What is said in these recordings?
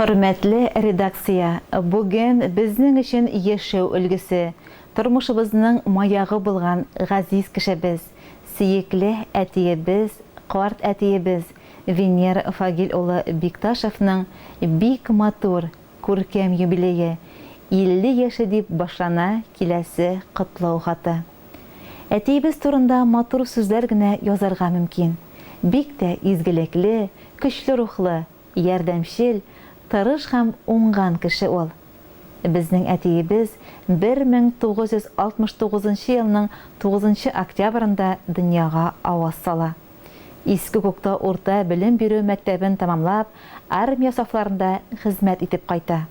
Хөрмәтле редакция, бүген безнең өчен яшәү өлгесе, тормышыбызның маягы булган газиз кешебез, сөекле әтиебез, карт әтиебез Венер Фагил улы Бикташевның бик матур, күркәм юбилее, 50 яше дип башлана киләсе котлау хаты. Әтиебез турында матур сүзләр генә язарга мөмкин. Бик тә изгелекле, көчле рухлы, ярдәмчел, тырыш һәм уңган кеше ул. Безнең әтиебез 1969 нчы елның тугызынчы октябрендә дөньяга аваз сала. Иске Күктау урта белем бирү мәктәбен тәмамлап, армия сафларында хезмәт итеп кайта.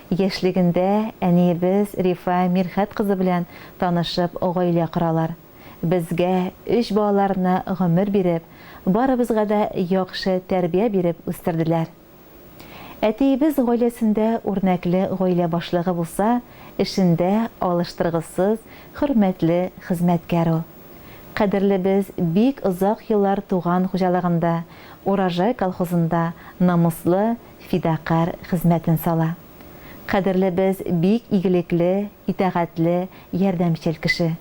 Яшьлегендә әниебез Рифа Мирхәт кызы белән танышып гаилә коралар. Безгә, өч балаларына гомер биреп, барыбызга да яхшы тәрбия биреп үстерделәр. Әтиебез гаиләсендә үрнәкле гаилә башлыгы булса, эшендә алыштыргысыз, хөрмәтле хезмәткәр ул. Кадерлебез бик озак еллар туган хуҗалыгында, Урожай колхозында намуслы, фидакарь хезмәтен сала. Кадерлебез бик игелекле, итагатьле, ярдәмчел кеше.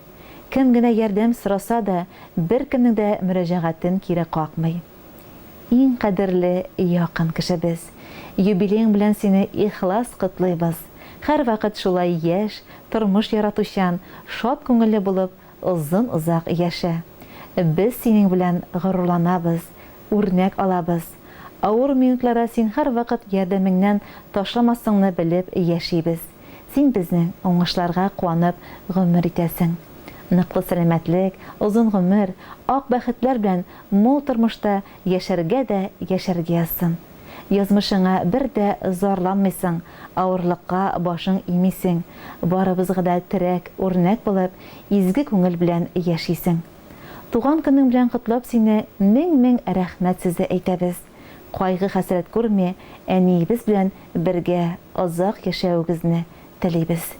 Кем генә ярдәм сораса да, беркемнең дә мөрәҗәгатен кире какмый. Иң кадерле, якын кешебез. Юбилеең белән сине ихлас котлыйбыз. Һәрвакыт шулай яшь, тормыш яратучан, шат күңелле булып, озын-озак яшә. Без синең белән горурланабыз, үрнәк алабыз. Авыр минутларда син һәрвакыт ярдәмеңнән ташламасыңны белеп яшибез. Син безнең уңышларга куанып гомер итәсең. Ныклы сәламәтлек, озын гомер, ак бәхетләр белән мул тормышта яшәргә дә яшәргә язсын. Язмышыңа бер дә зарланмыйсың, авырлыкка башың имисең, барыбызга да терәк, үрнәк булып, изге күңел белән яшисең. Туган көнең белән котлап сине мең-мең рәхмәт сүзе әйтәбез. Кайгы-хәсрәт күрми, әниебез белән бергә озак яшәвегезне телибез.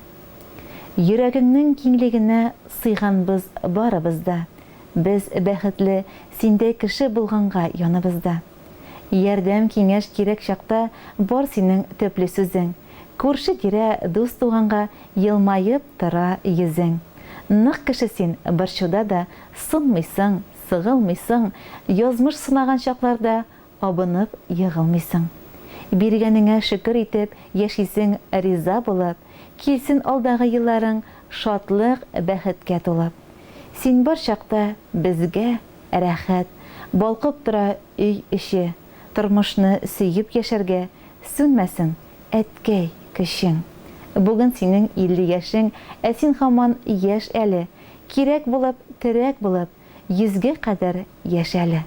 Йөрәгеңнең киңлегенә сыйганбыз барыбыз да. Без бәхетле синдәй кеше булганга яныбызда. Ярдәм, киңәш кирәк чакта бар синең төпле сүзең. Күрше-тирә, дус-туганга елмаеп тора йөзең. Нык кеше син, борчуда да сынмыйсың, сыгылмыйсың, язмыш сынаган чакларда абынып егылмыйсың. Биргәнеңә шөкер итеп яшисең риза булып, килсен алдагы елларың шатлык, бәхеткә тулып. Син бар чакта безгә рәхәт, балкып тора өй эче, тормышны сөеп яшәргә сүнмәсен Әткәй, көчең. Бүген синең 50 яшең, ә син һаман яшь әле, Кирәк булып, терәк булып, йөзгә кадәр яшә әле.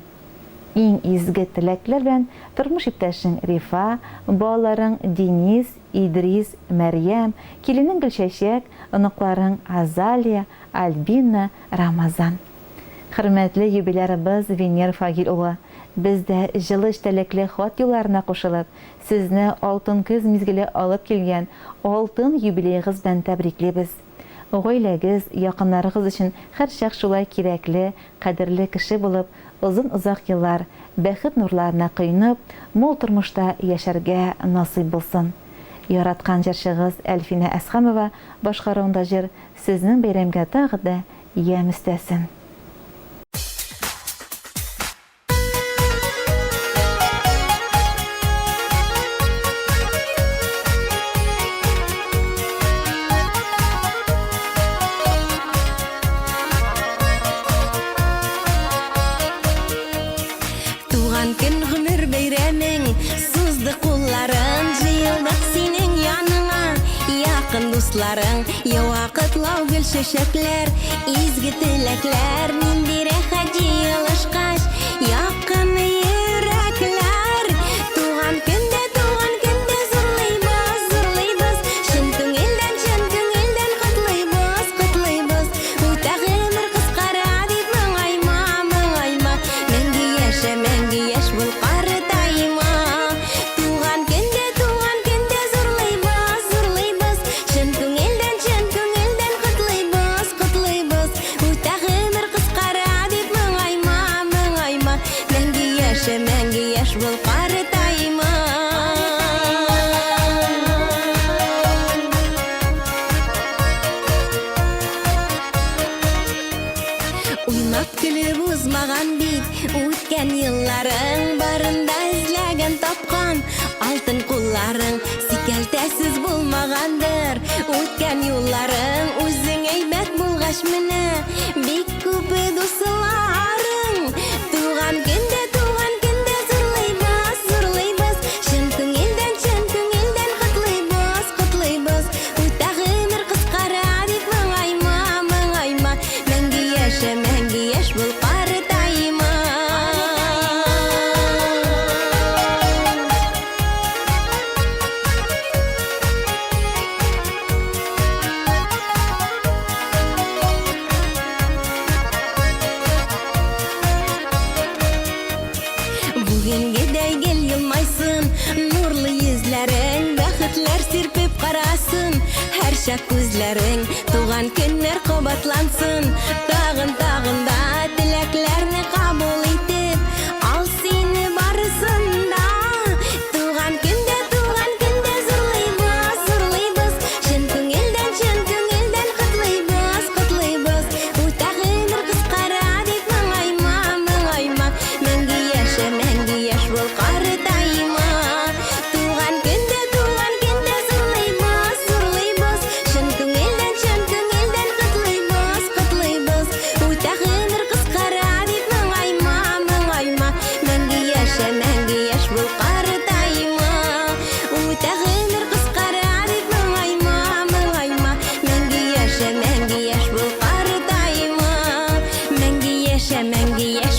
Иң изге теләкләр белән тормыш иптәшең Рифа, балаларың Денис, Идрис, Мәрьям, киленең Гөлчәчәк, оныкларың Азалия, Альбина, Рамазан. Хөрмәтле юбилярыбыз Венер Фагил улы, без дә җылы эчтәлекле хат юлларына кушылып, Сезне алтын көз мизгеле алып килгән алтын юбилеегыз белән тәбриклибез. Гаиләгез, якыннарыгыз өчен һәрчак шулай кирәкле, кадерле кеше булып, озын-озак еллар бәхет нурларына коенып, мул тормышта яшәргә насыйп булсын. Яраткан җырчыгыз Әлфинә Әсхәмова башкаруында җыр сезнең бәйрәмгә тагы да ямь өстәсен. Туган көн гомер бәйрәмең Сузды кулларын Җыелдык синең яныңа Якын дусларың Ява котлау гөл чәчәкләр Изге теләкләр Нинди рәхәт җыелышкач Якын йөрәкләр Туган көндә, туган көндә Зурлыйбыз, зурлыйбыз Чын күңелдән, чын күңелдән Котлыйбыз, котлыйбыз Үтә гомер кыскара дип Моңайма, моңайма Мәңге яшә, мәңге яшь бул Картайма Туган көндә, туган көндә Зурлыйбыз, зурлыйбыз Чын күңелдән, чын күңелдән Котлыйбыз, котлыйбыз Үтә гомер кыскара дип Моңайма, моңайма. Сикәлтәсез булмагандыр үткән юлларың. Үзең әйбәт булгач менә бик күп дусларың. Туган көндә, туган көндә зурлыйбыз, зурлыйбыз. Чын күңелдән, чын күңелдән котлыйбыз, котлыйбыз. Үтә гомер кыскара дип моңайма, моңайма. Мәңге яшә, мәңге яшь бул, картайма. Бүгенгедәй гел елмайсын нурлы йөзләрең, бәхетләр сирпеп карасын һәрчак күзләрең, туган көннәр кабатлансын, тагын тагын да теләкләрне кабул итеп, ал сине барысын да. Туган көндә, туган көндә зурлыйбыз, зурлыйбыз, чын күңелдән, чын күңелдән котлыйбыз, котлыйбыз. Үтә гомер кыскара дип моңайма, моңайма. Мәңге яшә, мәңге яшь бул, картайма. Туган көндә, туган көндә зурлыйбыз, зурлыйбыз. Чын күңелдән, чын күңелдән котлыйбыз, котлыйбыз. Үтә гомер кыскара дип моңайма, моңайма. Мәңге яшә, мәңге яшь бул, картайма. Үтә гомер кыскара дип моңайма, моңайма. Мәңге яшә, мәңге яшь бул, картайма. Мәңге яшә, мәңге яшь.